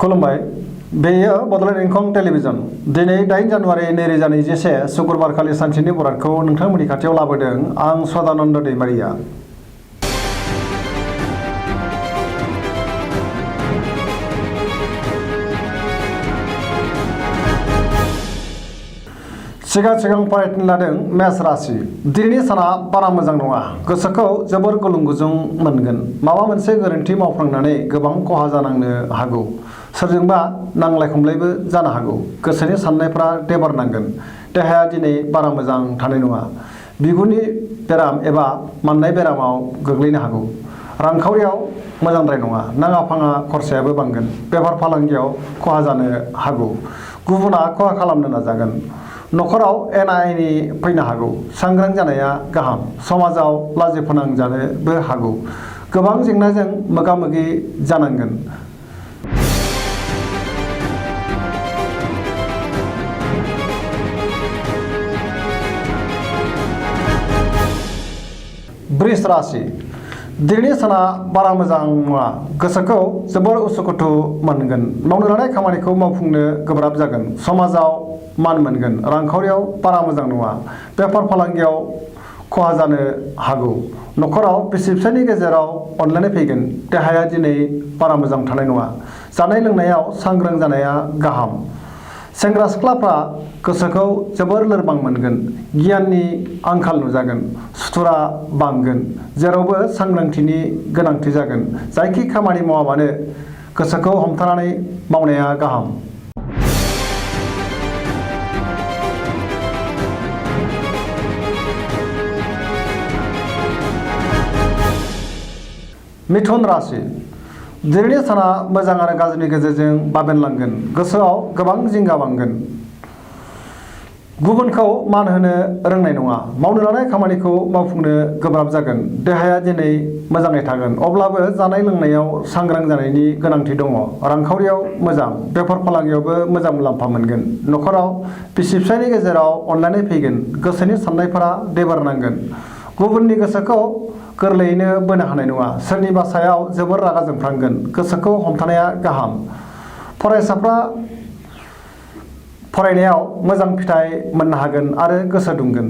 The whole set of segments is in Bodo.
खुलुमबाय बेयो बड'लेण्ड इंखं टेलिभिजन दिनै 8 जानुवारि 2021 शुक्रबारखालि सानसेनि बरादखौ नोंथांमोननि खाथियाव लाबोदों आं सदानन्द दैमारिया। सिगां फरायनो लादों मेष राशि। दिनैनि साना बारा मोजां नङा। गोसोखौ जोबोर गुलुं गुजुं मोनगोन। माबा मोनसे गोरोन्थि मावफ्लांनानै गोबां खहा जानांनो हागौ। सोरजोंबा नांलाय खमलायबो जानो हागौ। गोसोनि साननायफ्रा देबार नांगोन। देहाया दिनै बारा मोजां थानाय नङा। बिगुरनि बेराम एबा माननाय बेरामाव गोग्लैनो हागौ। रांखावरियाव मोजांद्राय नङा। नाङा फाङा खरसायाबो बांगोन। बेफार फालांगियाव खहा जानो हागौ। गुबुना खहा खालामनो नाजागोन। न'खराव एना एनि फैनो हागौ। सांग्रां जानाया गाहाम। समाजाव लाजि फोनांजानोबो हागौ। गोबां जेंनाजों मोगा मोगि जानांगोन। वृष राशि। दिनैनि साना बारा मोजां नङा। गोसोखौ जोबोर उसुखुथु मोनगोन। मावनो लानाय खामानिखौ मावफुंनो गोब्राब जागोन। समाजाव मान मोनगोन। रांखावरियाव बारा मोजां नङा। बेफार फालांगियाव खहा जानो हागौ। न'खराव बिसि फिसायनि गेजेराव अनलायनाय फैगोन। देहाया दिनै बारा मोजां थानाय नङा। जानाय लोंनायाव सांग्रां जानाया गाहाम। सेंग्रा सिख्लाफ्रा गोसोखौ जोबोर लोरबां मोनगोन। गियाननि आंखाल नुजागोन। सुथुरा बांगोन। जेरावबो सांग्रांथिनि गोनांथि जागोन। जायखि खामानि मावा मानो गोसोखौ हमथानानै मावनाया गाहाम। मिथुन राशि। दिनैनि साना मोजां आरो गाज्रिनि गेजेरजों बाबेनलांगोन। गोसोआव गोबां जिंगा बांगोन। गुबुनखौ मान होनो रोंनाय नङा। मावनो लानाय खामानिखौ मावफुंनो गोब्राब जागोन। देहाया दिनै मोजाङै थागोन। अब्लाबो जानाय लोंनायाव सांग्रां जानायनि गोनांथि दङ। रांखावरियाव मोजां। बेफार फालांगियावबो मोजां मुलाम्फा मोनगोन। न'खराव बिसि फिसायनि गेजेराव अनलायनाय फैगोन। गोसोनि साननायफोरा देबार नांगोन। गुबुननि गोसोखौ गोरलैयैनो बोनो हानाय नङा। सोरनिबा सायाव जोबोर रागा जोंफ्लांगोन। गोसोखौ हमथानाया गाहाम। फरायसाफ्रा फरायनायाव मोजां फिथाइ मोननो हागोन आरो गोसो दुंगोन।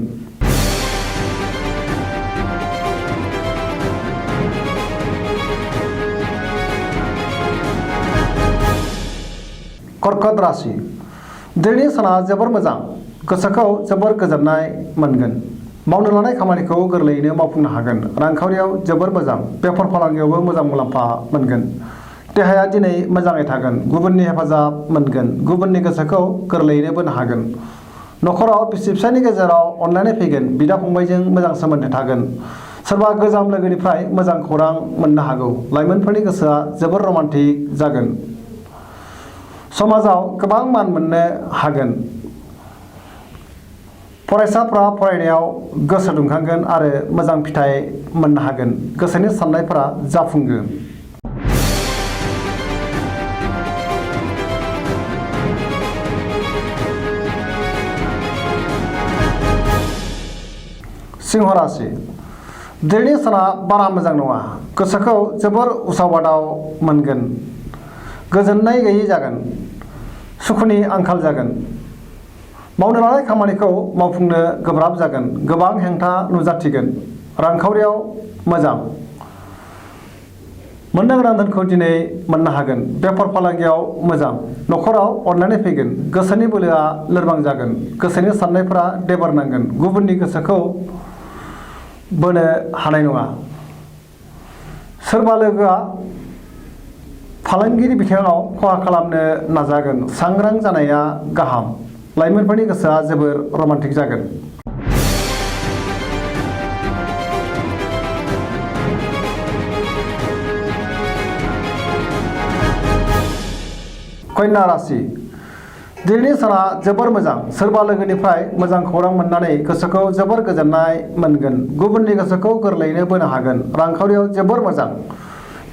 कर्कट राशि। दिनैनि साना जोबोर मोजां। गोसोखौ जोबोर गोजोननाय मोनगोन। मावनो लानाय खामानिखौ गोरलैयैनो मावफुंनो हागोन। रांखावरियाव जोबोर मोजां। बेफार फालांगियावबो मोजां मुलाम्फा मोनगोन। देहाया दिनै मोजाङै थागोन। गुबुननि हेफाजाब मोनगोन। गुबुननि गोसोखौ गोरलैयैनो बोनो हागोन। न'खराव बिसि फिसायनि गेजेराव अनलायनाय फैगोन। बिदा फंबायजों मोजां सोमोन्दो थागोन। सोरबा गोजाम लोगोनिफ्राय मोजां खौरां मोननो हागौ। लाइमोनफोरनि गोसोआ जोबोर रमान्टिक जागोन। समाजाव गोबां मान मोननो हागोन। फरायसाफ्रा फरायनायाव गोसो दुंखांगोन आरो मोजां फिथाइ मोननो हागोन। गोसोनि साननायफोरा जाफुंगोन। सिंह राशि। दिनैनि साना बारा मोजां नङा। गोसोखौ जोबोर उसाव बादाव मोनगोन। गोजोननाय गैयै जागोन। सुखुनि आंखाल जागोन। मावनो लानाय खामानिखौ मावफुंनो गोब्राब जागोन। गोबां हेंथा नुजाथिगोन। रांखावरियाव मोजां। मोननो गोनां धोनखौ दिनै मोननो हागोन। बेफार फालांगियाव मोजां। न'खराव अनलायनाय फैगोन। गोसोनि बोलोआ लोरबां जागोन। गोसोनि साननायफोरा देबार नांगोन। गुबुननि गोसोखौ बोनो हानाय नङा। सोरबा लोगोआ फालांगिनि बिथिङाव खहा खालामनो नाजागोन। सांग्रां जानाया गाहाम। लाइमोनफोरनि गोसोआ जोबोर रमान्टिक जागोन। कन्या राशि। दिनैनि साना जोबोर मोजां। सोरबा लोगोनिफ्राय मोजां खौरां मोननानै गोसोखौ जोबोर गोजोननाय मोनगोन। गुबुननि गोसोखौ गोरलैयैनो बोनो हागोन। रांखावरियाव जोबोर मोजां।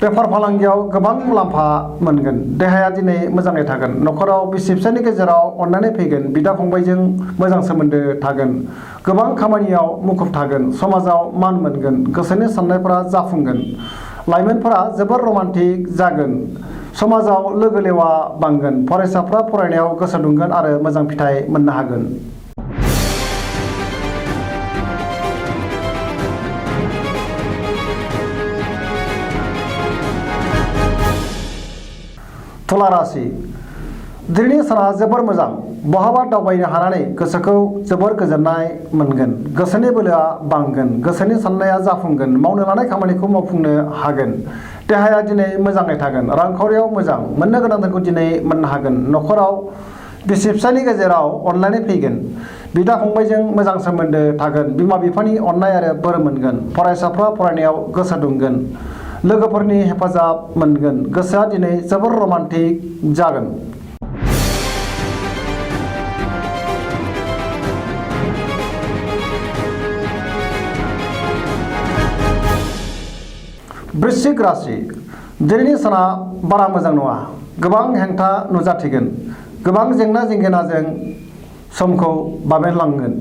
बेफार फालांगियाव गोबां मुलाम्फा मोनगोन। देहाया दिनै मोजाङै थागोन। न'खराव बिसि फिसायनि गेजेराव अनलायनाय फैगोन। बिदा फंबायजों मोजां सोमोन्दो थागोन। गोबां खामानियाव मुखुब थागोन। समाजाव मान मोनगोन। गोसोनि साननायफोरा जाफुंगोन। लाइमोनफोरा जोबोर रमान्टिक जागोन। समाजाव लोगो लेवा बांगोन फरायसाफ्रा फरायनायाव गोसो दुंगोन आरो मोजां फिथाइ मोननो हागोन। तुला राशि दिनैनि साना जोबोर मोजां बहाबा दावबायनो हानानै गोसोखौ जोबोर गोजोननाय मोनगोन गोसोनि बोलोआ बांगोन गोसोनि साननाया जाफुंगोन मावनो लानाय खामानिखौ मावफुंनो हागोन देहाया दिनै मोजाङै थागोन रांखावरियाव मोजां मोननो गोनांखौ दिनै मोननो हागोन न'खराव बिसि फिसायनि गेजेराव अनलायनाय फैगोन बिदा फंबायजों मोजां सोमोन्दो थागोन बिमा बिफानि अननाय आरो बोर मोनगोन फरायसाफ्रा फरायनायाव गोसो दुंगोन लोगोफोरनि हेफाजाब मोनगोन गोसोआ दिनै जोबोर रमान्टिक जागोन। वृश्चिक राशि दिनैनि साना बारा मोजां नङा गोबां हेंथा नुजाथिगोन गोबां जेंना जेंगोनाजों समखौ बाबेनलांगोन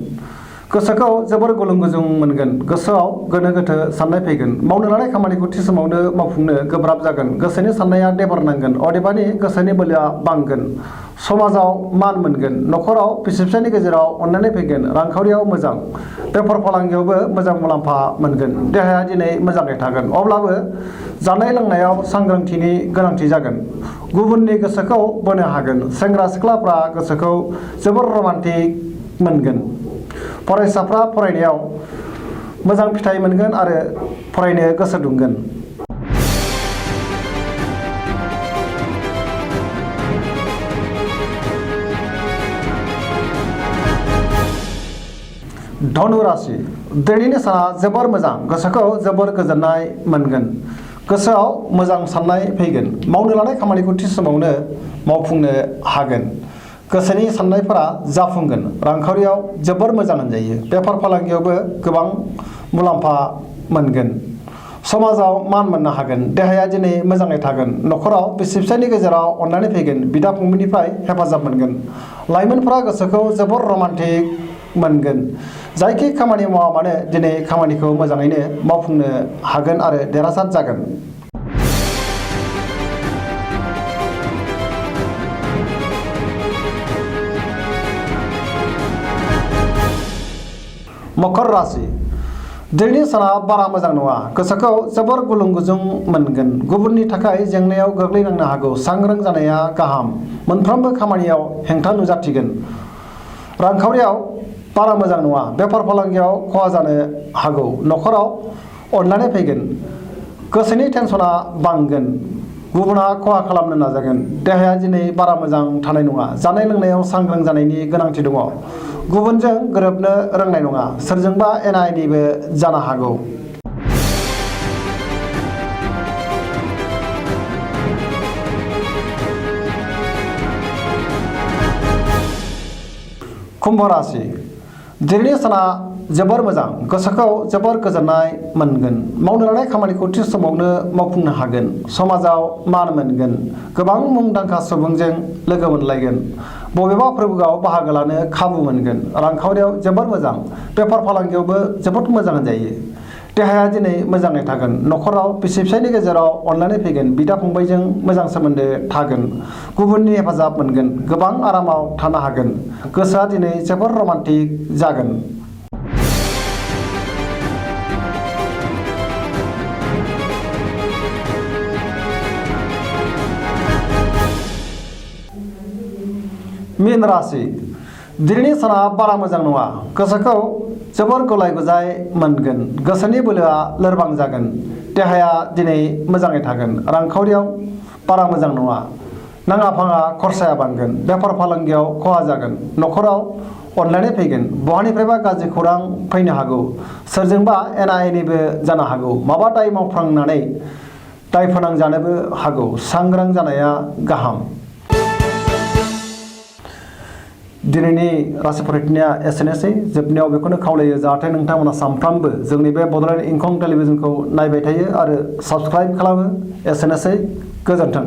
गोसोखौ जोबोर गुलुं गुजुं मोनगोन गोसोआव गोनो गोथो साननाय फैगोन मावनो लानाय खामानिखौ थि समावनो मावफुंनो गोब्राब जागोन गोसोनि साननाया देबरनांगोन अदेबानि गोसोनि बोलोआ बांगोन समाजाव मान मोनगोन न'खराव बिसि फिसायनि गेजेराव अननाय फैगोन रांखावरियाव मोजां बेफार फालांगियावबो मोजां मुलाम्फा मोनगोन देहाया दिनै मोजाङै थागोन अब्लाबो जानाय लोंनायाव सांग्रांथिनि गोनांथि जागोन गुबुननि गोसोखौ बोनो हागोन सेंग्रा सिख्लाफ्रा गोसोखौ जोबोर रमान्टिक मोनगोन फरायसाफ्रा फरायनायाव मोजां फिथाइ मोनगोन आरो फरायनो गोसो दुंगोन। धनु राशि दिनैनि साना जोबोर मोजां गोसोखौ जोबोर गोजोननाय मोनगोन गोसोआव मोजां साननाय फैगोन मावनो लानाय खामानिखौ थि समावनो मावफुंनो हागोन गोसोनि साननायफोरा जाफुंगोन रांखावरियाव जोबोर मोजां होनजायो बेफार फालांगियावबो गोबां मुलाम्फा मोनगोन समाजाव मान मोननो हागोन देहाया दिनै मोजाङै थागोन न'खराव बिसि फिसायनि गेजेराव अननानै फैगोन बिदा फंबायनिफ्राय हेफाजाब मोनगोन लाइमोनफोरा गोसोखौ जोबोर रमान्टिक मोनगोन जायखि खामानि मावा मानो दिनै खामानिखौ मोजाङैनो मावफुंनो हागोन आरो देरहासार जागोन। मकर राशि दिनैनि साना बारा मोजां नङा गोसोखौ जोबोर गुलुं गुजुं मोनगोन गुबुननि थाखाय जेंनायाव गोग्लैनांनो हागौ सांग्रां जानाया गाहाम मोनफ्रोमबो खामानियाव हेंथा नुजाथिगोन रांखावरियाव बारा मोजां नङा बेफार फालांगियाव खहा जानो हागौ न'खराव अननानै फैगोन गोसोनि टेनसना बांगोन गुबुना खहा खालामनो नाजागोन देहाया दिनै बारा मोजां थानाय नङा जानाय लोंनायाव सांग्रां जानायनि गोनांथि दङ गुबुनजों गोरोबनो रोंनाय नङा सोरजोंबा एना एनिबो जानो हागौ। कुम्भ राशि दिनैनि साना जोबोर मोजां गोसोखौ जोबोर गोजोननाय मोनगोन मावनो लानाय खामानिखौ थि समावनो मावफुंनो हागोन समाजाव मान मोनगोन गोबां मुंदांखा सुबुंजों लोगो मोनलायगोन बबेबा फोरबोआव बाहागो लानो खाबु मोनगोन रांखावरियाव जोबोर मोजां बेफार फालांगियावबो जोबोद मोजां होनजायो देहाया दिनै मोजाङै थागोन न'खराव बिसि फिसायनि गेजेराव अनलायनाय फैगोन बिदा फंबायजों मोजां सोमोन्दो थागोन गुबुननि हेफाजाब मोनगोन गोबां आरामाव थानो हागोन गोसोआ दिनै जोबोर रमान्टिक जागोन। मीन राशि दिनैनि साना बारा मोजां नङा गोसोखौ जोबोर गलाय गुजाय मोनगोन गोसोनि बोलोआ लोरबां जागोन देहाया दिनै मोजाङै थागोन रांखावरियाव बारा मोजां नङा नाङा फाङा खरसाया बांगोन बेफार फालांगियाव खहा जागोन न'खराव अनलायनाय फैगोन बहानिफ्रायबा गाज्रि खौरां फैनो हागौ सोरजोंबा एना एनिबो जानो हागौ माबा दाय मावफ्लांनानै दाय फोनांजानोबो हागौ सांग्रां जानाया गाहाम। दिनैनि राशि फरायनाया एसेनोसै जोबनायाव बेखौनो खावलायो जाहाथे नोंथांमोना सानफ्रामबो जोंनि बे बड'लेण्ड इंखं टेलिभिजनखौ नायबाय थायो आरो साबस्क्राइब खालामो एसेनोसै गोजोन्थों।